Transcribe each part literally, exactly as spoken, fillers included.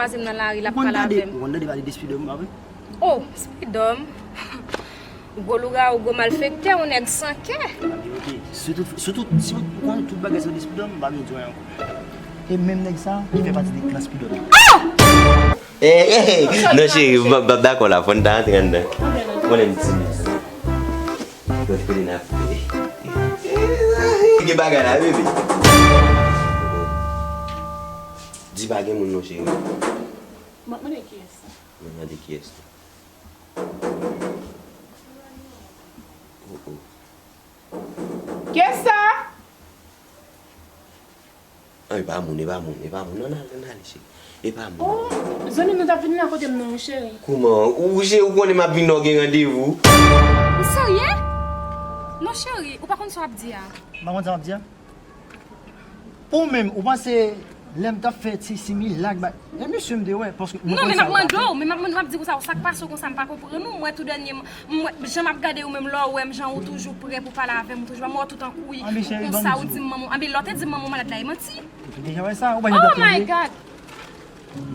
Kwaze m nan lari, l ap pale avè m. Ou konn tande pale de Spidòm, pa vre? Oh, Spidòm. Gwo lougawou, gwo malfektè, yon nèg san kè. Sitou, sitou, si ou konn tout bagay sou Spidòm, m pa vle di w ankò. E menm nèg sa, li fè pati de klas Spidòm. Ah! Eh, eh, eh, non, cheri, m ap dakò la, fò n ta antre anndan. Konnen m timiz. Kote n ap fè. Gen bagay la, bebe. Di pa gen moun non, cheri. M ap mande kiyès sa. Mwen mande kiyès tou. Oh, oh. Kiyès sa? Ah, e pa moun, e pa moun, e pa moun. Non, nan, nan, nan, cheri. E pa moun. Oh, zanmi nou t ap vin la kote m non, cheri. Kouman? Ou, cheri, ou konnen m ap vin lè w gen randevou. Ou serye? Non, cheri, ou pa konn sa w ap di a. M pa konn sa m ap di a? Pou ou menm, ou panse lè m t ap fè ti similak ba, e misye m te wè, paske mwen konn sa yo pa fè. Non, men m ap mande w, men m ap mande, m ap di konsa, sa k pase w konsa, m pa konprann ou, m wè tou dènye, m wè, jan m ap gade ou menm, lè w wè m, jan ou toujou prè pou pale avè m, ou toujou ba m wè w tout an kouyi, konsa ou di m manman, anben lè w te di m manman w malad la, e manti. Ou deja wè sa, ou pa janm t ap tande. Oh my God!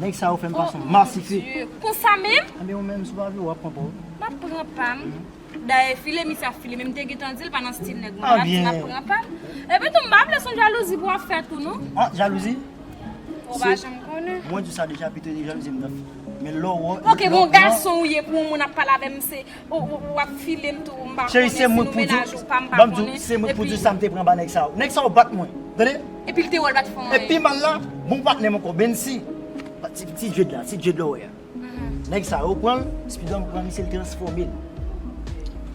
Nèg sa yo fè m pase yon masifi. Oh mon Dieu! Konsa menm? Anben ou menm, si w pa vle, w ap pran pa w. M ap pran pa m. Dayè, file misye ap file, men m te gentan di l pa nan stil nèg mwen. M ap di m ap pran pa m. Epi tou, m pa vle se yon jalouzi pou w ap fè tou, non. Ah, jalouzi? Ou pa janm konnen. Mwen di sa deja, pito de jalouzi m t ap fè. Men lè w wè. Oke, bon, gason ou ye pou yon moun ap pale avè m, se, ou, ou, w ap file m tou, m pa konnen si nou mennaj ou pa, m pa konnen. Cheri, se mwen pou di w sa m te pran ba nèg sa yo. Nèg sa yo bat mwen, tande? Epi l te wè l pa t fè anyen. Epi mal la, bon patnè m ankò, Bensi. Ti, ti Djed la, ti Djed la w wè a. Nèg sa yo pran l, Spidòm pran misye, l transfòme l.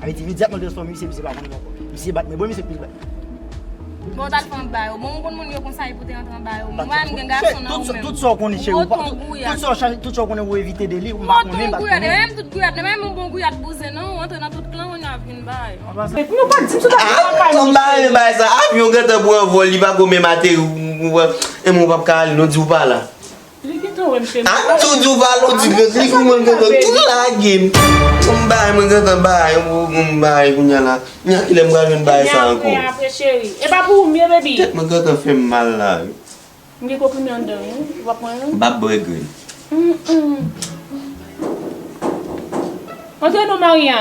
Sa vle di imedyatman l transfòme misye, misye pa konnen ankò. Misye bat mwen, bon, misye plis bat. Bon, w t al fè anba yo. Bon, ou konn moun yo konsa, e pou te antre anba yo. Mwen, m gen gason nan ou menm. Tout sa w konnen, cheri, ou pa, tout, tout sa w chache, tout sa w konnen ou evite de li, ou pa konnen, m pa konnen. Menm tout gouyad, menm yon bon gouyad bouzen, non, ou antre nan tout klan, ou vin bay. Epi nou pa di m sou ta. Ah, m pa renmen bagay sa. Avyon gentan pran vòl, li pa ko menm ateri, ou, ou, e mwen, ou p ap ka ale, non, di w pa la. Li gentan wè m fè mal. Ah, tou di w pa la, ou di, li pou mwen gentan tou lage m. M bay, mwen gentan bay, m bay, kounye a la. Kounye a kilè m pral jwenn bay sa ankò? Apre, apre, cheri. E pa pou ou m ye, baby. Tèt mwen gentan fè m mal la, wi. M gen konprime anndan, wi. Ou pa pran, non? M p ap bwè grenn. Mm, mm. Antre non, Maria.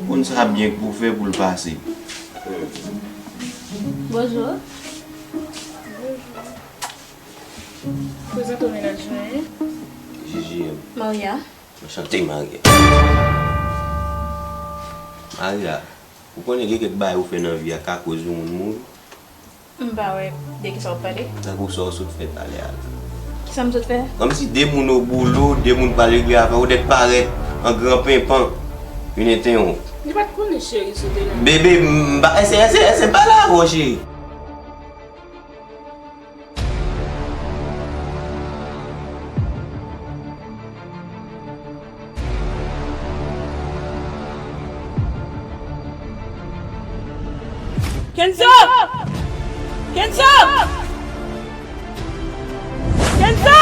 Konn sa byen pou fè pou l pase. Bonjou. Prezante w mennaj mwen. J J M. Maria. Anchante, Maria. Maria, ou konnen gen kèk bagay ou fè nan vi a ka koz yon moun mouri? M pa wè de kisa w ap pale. Tankou sa w sot fè talè a la. Kisa m sot fè? Kòmsi de moun o boulo, de moun pral regle afè w, ou dèk parèt an gran penpan, vin enteyon w. Li pa t konnen cheri sou te la. Bebe, m pa, èske, èske, èske m pale avè w, cheri? Kenzo! Kenzo! Kenzo!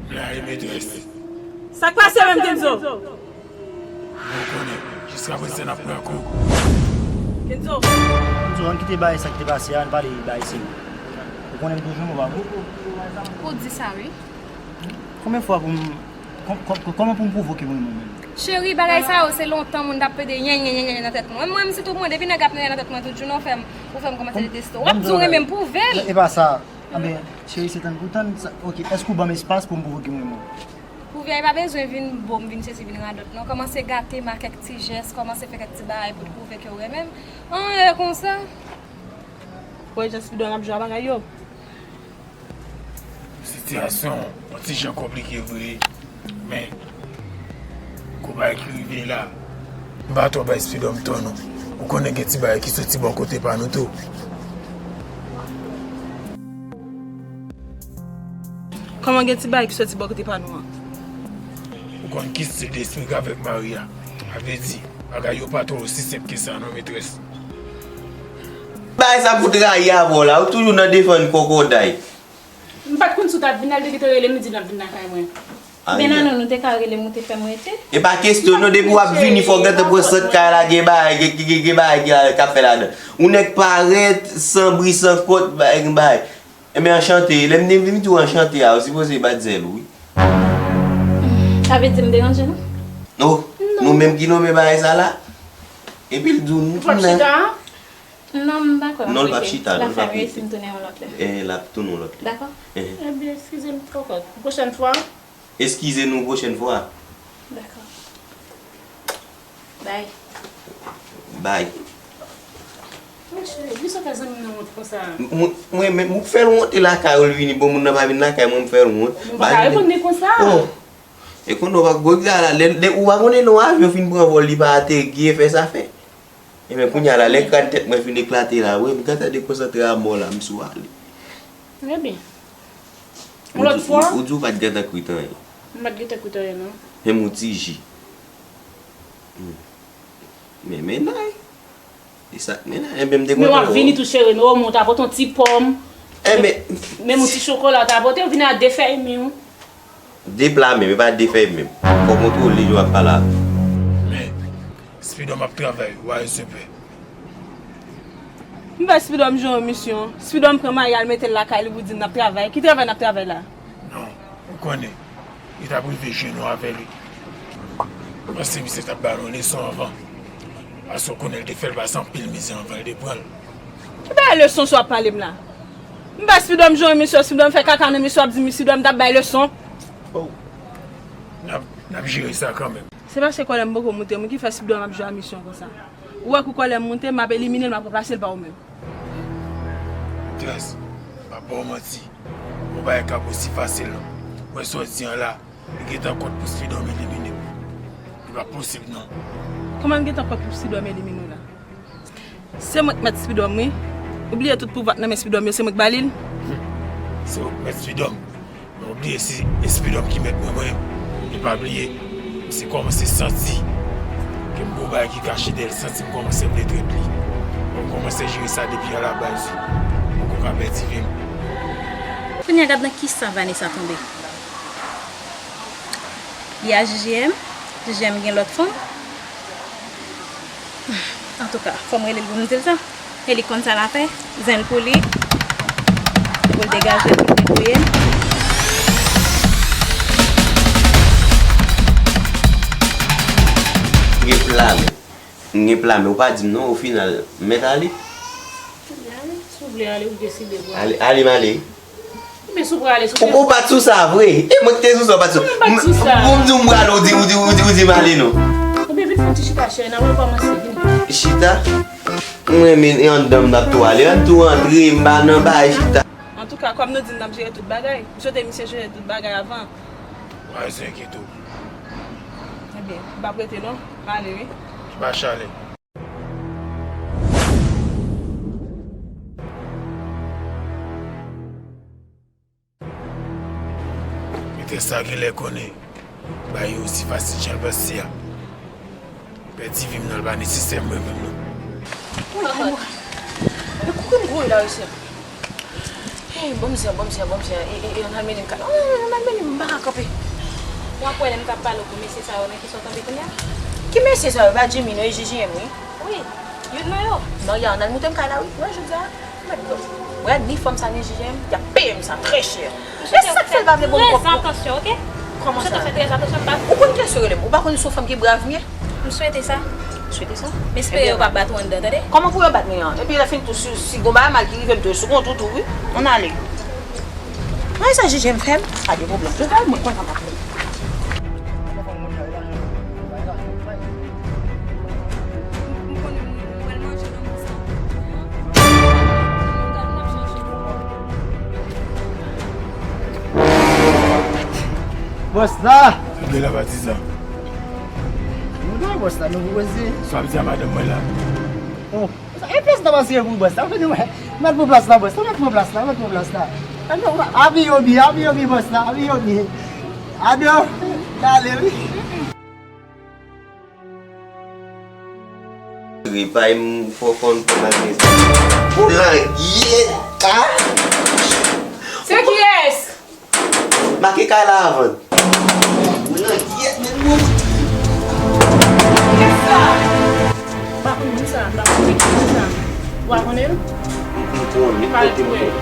M la wi, metrès. Sa k pase menm, Kenzo? Mwen konnen, jiskaprezan n ap pran kou. Kenzo! Kenzo, ann kite bagay sa ki te pase a, ann pale bagay serye. Ou konnen m toujou move avè w. Ou di sa, wi. Konbyen fwa pou m, kò-, kò-, kò-, kòman pou m pwouve w ke m renmen w menm? Cheri, bagay sa yo, se lontan moun t ap plede nyen, nyen, nyen, nyen nan tèt mwen. Mwen, mwen, m sitou mwen, depi nèg ap nyen nan tèt mwen tout jounen, w fè m, w fè m kòmanse deteste w. W ap di w renmen m, pwouve l. E pa sa. Anben, cheri, se tann pou tann sa. Oke, èske w ban m espas pou m pwouve w ke m renmen w? Pwouve a, e pa bezwen vin bo m, vin sesi, vin radòt, non. Kòmanse gate m a kèk ti jès, kòmanse fè kèk ti bagay pou w pwouve ke w renmen m. Anyen konsa. Ou wè jan Spidòm ap jwe a bagay yo? Sitiyasyon an yon ti jan konplike vre, men gwo bagay ki rive la, m pa twò bay Spidòm tò non. Ou konnen gen ti bagay ki soti bò kote pa nou tou. Kòman gen ti bagay ki soti bò kote pa nou an? Ou konn ki stil de espri k avèk Maria. Sa vle di, bagay yo pa twò osi senp ke sa non, metrès. Bagay sa m fout rayi avè w la, ou toujou nan defann kòkòday. M pa t konn si w t ap vin la, l te gentan rele m, li di l ap vin lakay mwen. Men nan non, nou te ka rele m, ou te fè m rete. E pa kesyon non, depi w ap vini, fò w gentan pran sant kay la, gen bagay, gen, gen, gen, gen bagay ki, k ap fè ladan. Ou nèk parèt, san bri, san kont, bagay, gen bagay. Enben, anchante, lè m te vin di w anchante a, ou sipoze bat zèl ou, wi. Sa vle di m deranje nou? Oh, nou menm ki nonmen bagay sa la? Epi l di w nou tou nan. Non, m dakò. Non, l p ap chita, non, l p ap rete. L ap tounen yon lòt lè. Eh, l ap tounen yon lòt lè. Dakò. Ebyen, eskize m twò kòt. Pwochèn fwa. Eskize nou pwochèn fwa. Dakò. Bay. Bay. Monchè, jis ou fè zanmi m nan wont konsa. Mwen, mwen, mwen, mwen fè l wont, e lakay ou l vini, bon, moun nan pa vin lakay mwen, m fè l wont. Mwen pa ka reponn li konsa. Oh. E konnen w pa gwo gala, lè, lè, ou pa konnen non avyon fin pran vòl, li pa ateri, ki efè sa fè? Ebyen, kounye a la, lè kràn tèt mwen fin eklate la, wi, m gentan dekonsantre a mò la, m sou ale. Trè byen. Yon lòt fwa? Ou di w pa t gentan kwit anyen. M pa t gentan kwit anyen, non. Menm yon ti ji. Hmm. Men, men, nan. E sa k mennen, enben, m te kontan. Men w ap vini tou, cheri, non, ou ta pote yon ti pòm. Enben, menm yon ti chokola, ou ta pote, ou vini a de fèy mi, wi. De pla menm, e pa de fèy menm. Fò w kontwole jan w ap pale avè m. Men, Spidòm ap travay, why se pè. M bay Spidòm jan yon misyon. Spidòm pran Mari al mete l lakay li pou di n ap travay. Ki travay n ap travay la? Non, ou konnen, li t ap rive jwenn ou avè li. Ou panse misye t ap ba nou leson anvan? Paske ou konnen l te fè l pase anpil mizè anvan l te pran l. Ki bay leson sa w ap pale m la? M bay Spidòm jan yon misyon, Spidòm fè kaka nan misyon, w ap di m Spidòm t ap bay leson. Oh. N ap, n ap jere sa kanmenm. Se paske kòlè m poko moute, mwen ki fè Spidòm ap jwe a misyon konsa. Ou wè kou kòlè m moute, m ap elimine l, m ap ranplase l pa ou menm. Tres, m ap ba w manti. Yon bagay k ap osi fasil non. Ou wè sa w di an la, li gentan kont pou Spidòm elimine w. Li pa posib non. Kòman l gentan kont pou Spidòm elimine w la? Se mwen k mèt Spidòm, wi. Ou bliye tout pouvwa k nan men Spidòm yo, se mwen k ba li l? Se ou k mèt Spidòm. Men ou bliye si e Spidòm ki mèt mwen, mwen. E pa bliye, misye kòmanse santi ke m gon bagay ki kache dèyè l, santi m kòmanse vle trèt li. Mwen kòmanse jere sa depi alabaz, wi. Mwen poko ka pèdi vi m. Kounye a gad nan kisa Vanessa tonbe. Li a J J M, J J M gen lòt fanm. Antouka, fò m rele l pou m di l sa. E li konn sa l ap fè, zen l pou li, pou l degaje l, pou l debouye l. M gen plan, men. M gen plan, men ou pa di m non, o final, m mèt ale. Ale, si w vle ale, ou deside pou ale. Ale, ale, m ale. Men si w prale sou... Ou, ou bat sou sa vre? E mwen ki te sou sa, ou bat sou. Mwen bat sou sa. Pou m di w m prale, ou di, ou di, ou di, ou di m ale non. Oubyen vin fè yon ti chita, cheri, n ap rekòmanse, vini. Chita? Mwen menm e anndan m n ap tou ale. Ann tou antre, m pa nan bay chita. Antouka, kòm nou di n ap jere tout bagay, m swete misye jere tout bagay avan. Pa bezwen enkyete w. Ebyen, m p ap rete non, m ale wi. Ki pa chale. Petès sa genlè konnen bagay yo osi fasil jan l panse a. Pèdi vi m nan, l pa nesesè mwen menm non. Woy, woy, woy. E kote m kouri la, mesye? Hey, bon mizè, bon mizè, bon mizè. E, e, e, ann al mennen m kay. Oh, ann al mennen m, m pa ka kanpe. W ap wè lè m t ap pale w pou mesye sa yo nan ki sa w tonbe kounye a? Ki mesye sa yo? E pa Jimmy non, e J J M wi. Wi, youn nan yo. Non, ya, ann al moute m kay la wi. Wè, jodi a, mèt, wè, ni fanm sa, ni J J M, y ap peye m sa trè chè. E sa k fè l pa vle ban m kòb pou... Trè atansyon, oke? Kòman sa? Ou konn kiyès yo rele m? Ou pa konn se yon fanm ki brav m ye? M swete sa. Swete sa? M espere yo pa bat ou anndan, tande? Kòman pou yo bat mwen an? Epi lè fini tou, si, si gon bagay mal ki rive m tou, sou kont ou tou, wi. Ann ale. Mwen sa J J M fè m, pa de pwoblèm. Yo bay mwen konn sa m ap fè. Bòs la! Gade la patizan. Nou gen bòs la, nou poze. Sa ap di a madanm mwen la. Oh, e plas la pa sere pou bòs la. Mèt pou plas la, bòs la, mèt pou plas la, mèt pou plas la. Abi obi, abi obi, bòs la, abi obi. Ado, ale wi. Repay m fò konn pou maten. Pou langyèt, a? Se kiyès? Make kay la avan. Pou langyèt, men moun. Kiyès sa? M pa konn moun sa, m pa konn moun sa. Ou pa konnen l? M konnen, kote m konnen.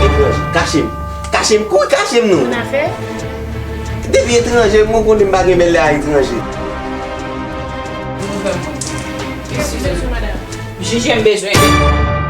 Etranje, kache m. Ka, Kache m, kouri kache m non. Depi etranje, mwen konnen m pa gen bèl a etranje. Jije m bezwen.